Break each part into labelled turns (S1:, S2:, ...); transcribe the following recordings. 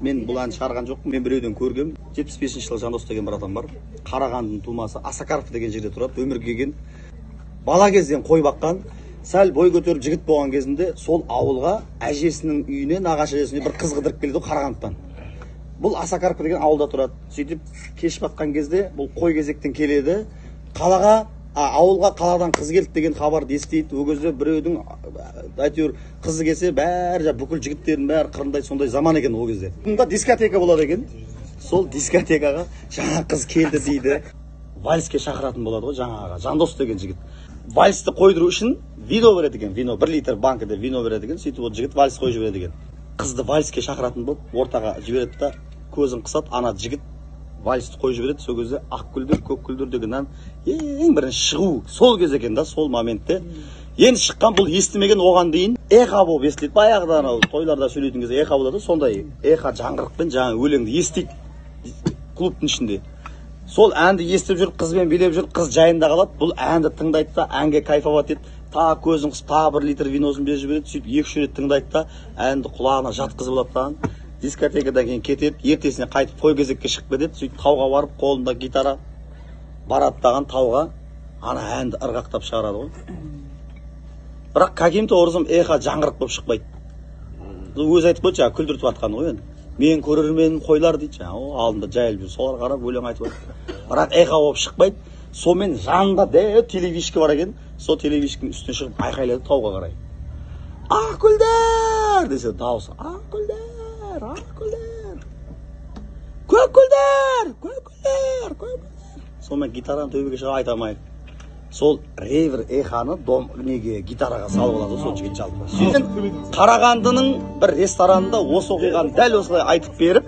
S1: Мен бұл әнді шығарған жоқпын, мен біреуден көргем. 75 жылы Жандос деген бір адам бар. Қарағандының тумасы, Асакаров деген жерде тұрады, өмірге келген. Бала кезден қой баққан, сәл бой көтеріп жігіт болған кезінде сол ауылға әжесінің үйіне, нағашы әжесіне бір қыз қыдырып келеді Қарағандыдан. Бұл Асакаров деген ауылда тұрады. Сөйтіп кеш батқан кезде бұл қой кезектен келеді. Қалаға, ауылға қаладан қыз келді деген хабарды естиді. Ол кезде біреудің әйтеуір қызы келсе, бәрі бүкіл жігіттердің бәрі қырындай, сондай заман екен ол кезде. Мұнда дискотека болады екен. Сол дискотекаға жаңа қыз келді дейді. Вальске шақыратын болады ғой жаңағы Жандос деген жігіт. Вальсті қойдыру үшін вино береді екен. Вино 1 литр банкіде вино береді екен. Сөйтіп ол жігіт вальс қойып жібереді екен. Қызды вальске шақыратын болып ортаға жібереді да көзін қысады, ана жігіт вальсті қойып жібереді. Сол кезде ақ гүлдер, көк гүлдер деген ән ең бірінші шығу сол кез екен да, сол моментте. Енді шыққан бұл естімеген оған дейін эхо болып естіледі. Баяғыда анау тойларда сөйлейтін кезде эхо болады, сондай эхо жаңғырықпен жаңа өлеңді естиді клубтың ішінде. Сол әнді естіп жүріп, қызбен билеп жүріп, қыз жайында қалады. Бұл әнді тыңдайды да, әнге кайфовать етеді. Та көзін қысып, та 1 литр виносын беріп жібереді. Сөйтіп 2-3 рет тыңдайды да, әнді құлағына жатқызып алады да. Дискотекадан кейін кетеді, ертесіне қайтып той кезекке шығып кетеді. Сөйтіп тауға барып, қолында гитара барады даған тауға, ана әнді ырғақтап шығарады ғой. Бірақ каким-то образом эхо жаңғырық болып шықпайды. Өзі айтып қойды, жаңа күлдіртіп жатқан ғой енді. Мен көрерменім қойлар дейді, жаңа алдында жайылып жүр, солар қарап өлең айтып жатыр. Бірақ эхо болып шықпайды. Сонымен жанында дәу телевишка бар екен, сол телевишканың үстіне шығып айқайлады тауға қарай. Ақ гүлдер десе дауысы, ақ гүлдер, ақ гүлдер, көк гүлдер, көк гүлдер, көк гүлдер. Сонымен гитараны төбеге шығып айта алмайды. Сол ревер эханы дом неге гитараға салып алады сол жігіт жалпы. Сөйтіп Қарағандының бір ресторанында осы оқиғаны дәл осылай айтып беріп,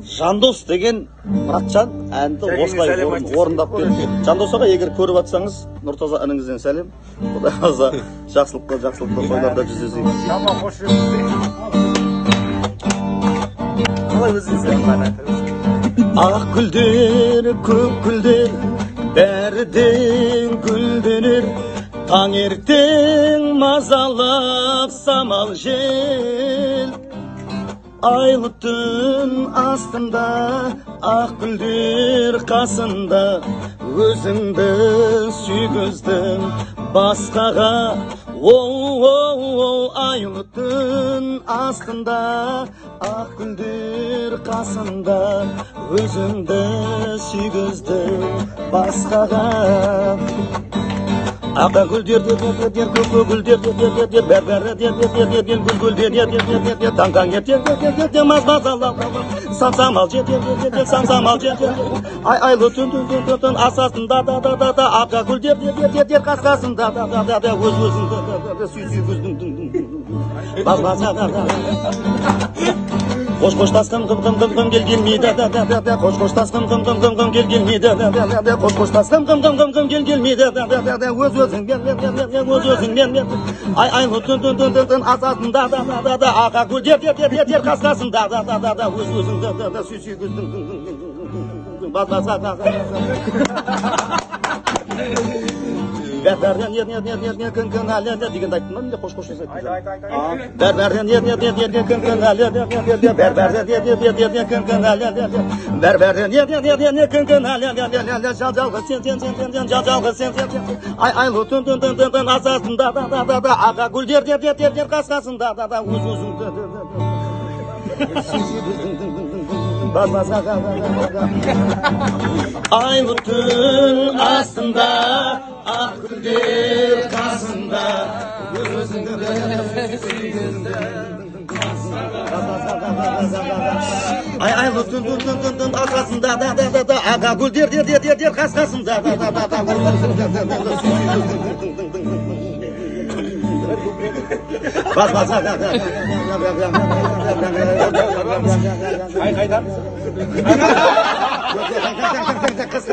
S1: Жандос деген братжан әнді осылай орындап берді. Жандос аға, егер көріп жатсаңыз, Нұртаза ініңізден сәлем. Құдай қаласа жақсылыққа жақсылықта тойларда жүздесейік. Ақ гүлдер, көк гүлдер, бәрі де гүлденер, таңертең мазалап самал жел. Айлы түн астында, ақ гүлдер қасында, өзіңді сүйгіздім басқаға. Оу, айлы түн астында, ақ гүлдер қасында, өзіңді сүйгіздім басқаға. Ақ гүлдер, көк гүлдер, бәрі гүл гүлдер, таң таң ертең маз мазалап, сам самал жел, сам самал жел, ай айлы түн түн түн түн асасында да да да да, ақ гүлдер қасқасында да да да, өз өзіңді сүй сүйгіздің баз баз. Қош қоштасқым қым қым қым қым кел келмейді, қош қоштасқым қым қым қым қым кел келмейді, қош қоштасқым қым қым қым қым кел келмейді, өз өзіңмен өз өзіңмен, ай айлы түн түн түн түн асасында да да да, ақа гүлдер қасқасында да да да, өз өзіңді сүй сүйгіздің баз баз. Бәрбәрден кін кін әлі дегенді айттым ба? Менде қош қош айттым. Бәрбәрден кін кін әлі, бәрбәрден кін кін әлі, бәрбәрден кін кін әлі, жал жалғыз сен сен сен сен жал жалғыз сен сен сен, ай айлы түн түн түн түн түн асасында да да да, аға гүлдер қасқасында да да, өз өзіңді баз баз. Айлы түн астында, ақ гүлдер қасында, өзіңді сүйгіздім. Ай айлы түн түн түн түн түн арқасында да да да да, аға гүлдер қасқасында да да да да, баз баз. Ай қайдан? Қыс.